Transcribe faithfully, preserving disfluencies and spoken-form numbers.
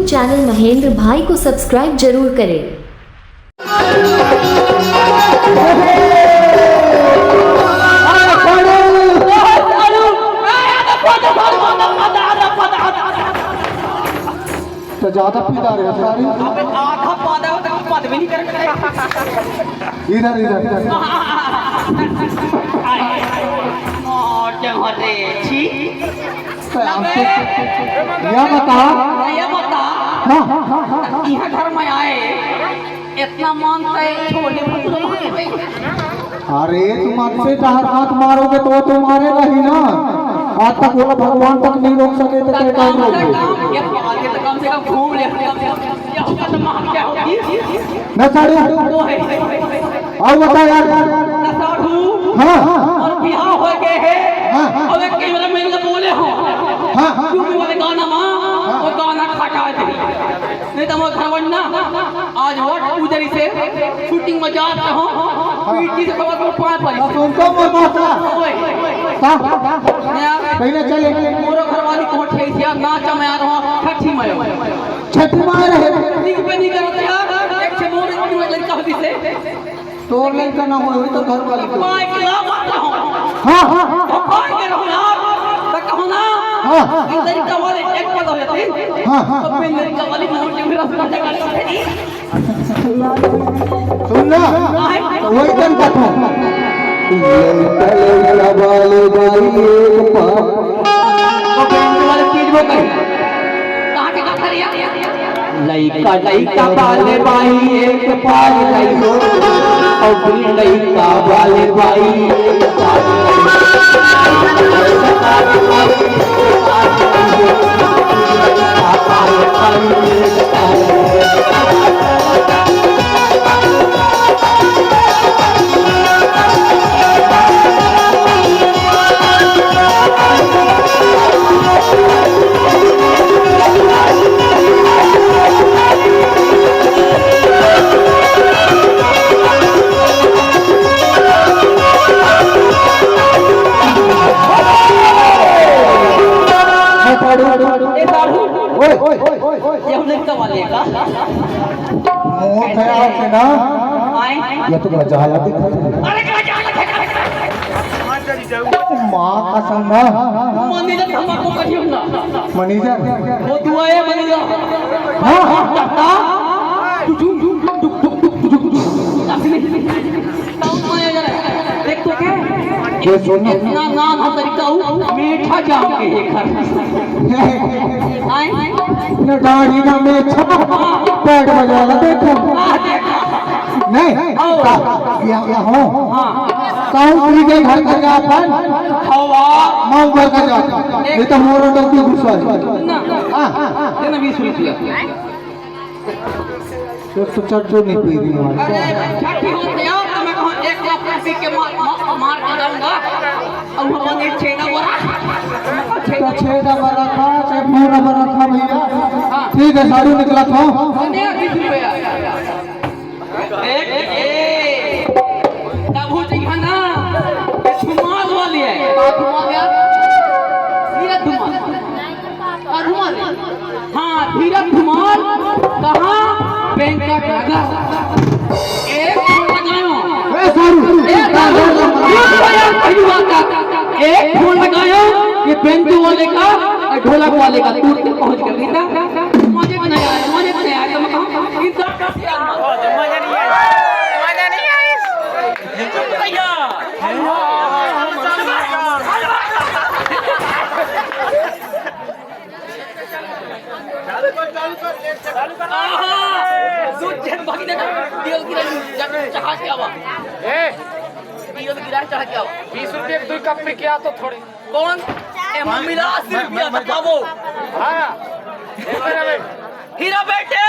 Channel Mahendra भाई को subscribe जरूर करें। तो ज्यादा पीदा रहे सारी। अबे आधा पादा हो तो पद भी नहीं कर। इधर इधर इधर। मौज हो रे छी। तो हमसे यह बता। यह बता। हाँ। यहाँ घर में आए, इतना मानता है, छोले भटूरे मांगते हैं। अरे, तुम हमसे चार हाथ मारोगे तो तुम्हारे रही ना। आज तक वो भगवान तक नहीं रोक सके तो क्या काम रोक दे? ये पाल के तो कम से कम घूम ले। ये होगा तो मां क्या होगी? न साड़ू। वो है। और बता यार। न साड़ू। हाँ। और बिहाव हो गए हैं। हाँ, हाँ। और एक कैमरा मैन को बोले हो। हाँ, हाँ। क्योंकि वो गाना मां, वो गाना खटा दे। नहीं तो वो घर बनना। आज वट उधर से शूटिंग में जात रहो, पीटी से खबर को पाए पड़ी। बस उनको मत मारना। ओए। का? यार, पहले चले। मोरो घरवाली को ठेसिया ना चमया रहो, ठठी मारो। छठी मार है। ठीक पे नहीं करते यार, एक से मोर इतनी में लड़का होती से। तोर लड़का ना होए तो घरवाली को। माइक ला मत रहो। हाँ, हाँ, हाँ। तो कौन के रहो यार? तो कहो ना। हाँ, हाँ। लड़का वाले एक पद हो जाते। हाँ, हाँ, तो हाँ। फिर लड़का वाली मोर के मेरा सुना जगा। सुन ना, वही कन कथो। लइका लइका बाले बाई एक पार। कहाँ के कहाँ खड़ी है? लइका लइका बाले बाई एक पार लइको, अउ लइका बाले बाई एक पार लइको। ए दारू, ओए, ओए, ओए, ओए। ये हमने कब वाले का? मोर ख्याल से ना, आए? ये तो गजाला दिखत है। अरे गजाला दिखत है। माँ कसम ना। मैनेजर धमाको करियो ना। मैनेजर? वो तू आए मैनेजर। हाँ, हाँ। हाँ? टुटुम, टुटुम, टुटुम, टुटुम, टुटुम। देख तो क्या? ये सुन। इतना नाम हम तरीका हूँ, मीठा जाम के ये घर। आए? न दाढ़ी ना मीठा, पेट बजा ला देखो। नहीं, आओ। का, या, या हो। हाँ। कहूँ पी के घर कर जा अपन। हवा। माँ ऊपर कर जा। नहीं तो मोरो डब्बी घुसा है। ना। हाँ। ये ना बीस रुपया। एक सौ चार जो नहीं पी रही हमारे। अरे, छठी होते हो, तो मैं कहूँ, एक लाख रुपये के मार, मार, मार के जाऊंगा। और वो बने छेदा बोरा। तो छेदा बोरा था, चाहे पूरा बोरा था भैया। हाँ। ठीक है, साड़ू निकला था। बने बीस रुपया। एक, ए, तब हो जाएगा ना। ये धुमाल वाली है। बात धुमाल यार। ये धुमाल। और धुमाल। हाँ, धीरज धुमाल कहाँ? वेंकट नगर। एक फोन लगायो। ए, सारू। ए, सारू। ये तो यार पहली बात है। एक फोन लगायो, ये बेंजो वाले का और ढोलक वाले का, तुरंत पहुंच गया। बेटा, मजे नहीं आया, मजे नहीं आया, तो मैं कहूँ, इनका मजा नहीं आया। मजा नहीं आया। भैया। आहा! दूध जन भागी देखा, डीजल गिरा, जहाज क्या हुआ? ए! डीजल गिरा, जहाज क्या हुआ? बीस रुपये की दो कप पी के आ तो थोड़े। कौन? ए, मम्मी ला अस्सी रुपया था, पावो। हाँ। हीरा बेटे!